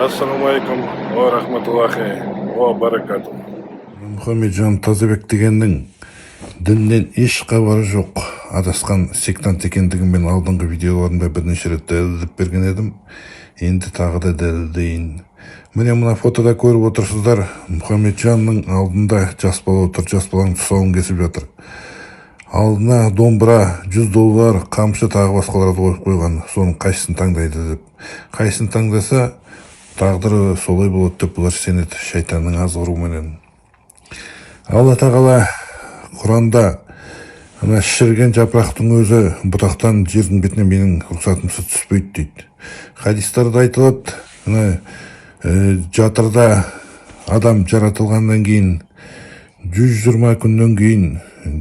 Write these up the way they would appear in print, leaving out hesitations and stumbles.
Ассалаумағалейкум уа рахматуллахи уа баракатух. Мұхамеджан Тазабек дегеннің діннен еш хабары жоқ, адасқан сектант екендігін мен алдыңғы видеоларымда бірнеше рет дәлелдеп берген едім. Енді тағы да дәлелдейін. Міне, мына фотода көріп отырсыздар, Мұхамеджанның алдында жас бала отыр, жас баланың тұсауын кесіп жатыр. Алдына домбыра, 100 доллар, қамшы, тағы басқаларды қойып қойған. Соның қайсысын таңдайды деп. Қайсысын таңдаса, тағдыры солай болады деп бұлар сенеді шайтанның азғыруыменен. Алла Тағала Құранда: «Ана шіріген жапырақтың өзі бұтақтан жердің бетіне менің рұқсатымсыз түспейді», – дейді. Хадистарда айтылады, ана жатырда адам жаратылғаннан кейін 120 күннен кейін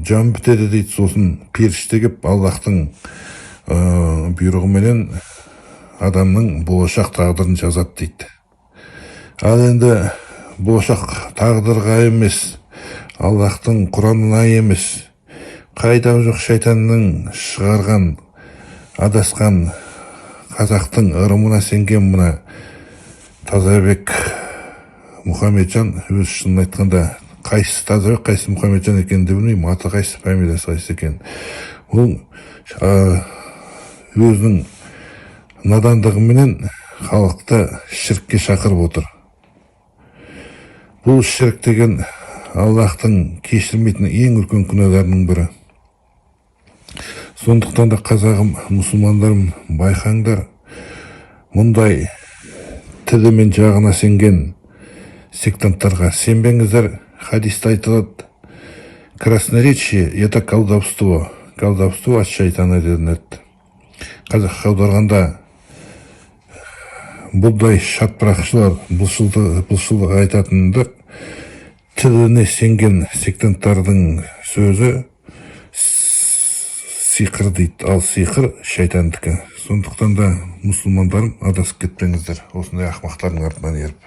жан бітеді дейді. Сосын періште келіп, Аллахтың бұйрығыменен адамның болашақ тағдырын жазады дейді. Ал енді болашақ тағдырға емес, Аллахтың Құранына емес, қайдағы жоқ шайтанның шығарған адасқан қазақтың ырымына сенген мына Тазабек Мұхамеджан, өзі шынын айтқанда, қайсысы Тазабек, қайсысы Мұхамеджан екенін де білмеймін, аты қайсысы, фамилиясы қайсысы екенін. Ол өзінің надандығыменен халықты шіркке шақырып отыр. Бұл шірк деген Аллахтың кешірмейтін ең үлкен күнәларының бірі. Сондықтан да, қазағым, мұсылмандарым, байқаңдар, мұндай тілі мен жағына сенген сектанттарға сенбеңіздер. Хадисте айтылады: «Красноречие – это колдовство, колдовство от шайтана» делінеді. Қазақша аударғанда, бұндай шатпырақшылар, былшылдық айтатындар, тіліне сенген сектанттардың сөзі сиқыр дейді, ал сиқыр шайтандікі. Сондықтан да, мұсылмандарым, адасып кетпеңіздер осындай ақымақтардың артынан еріп.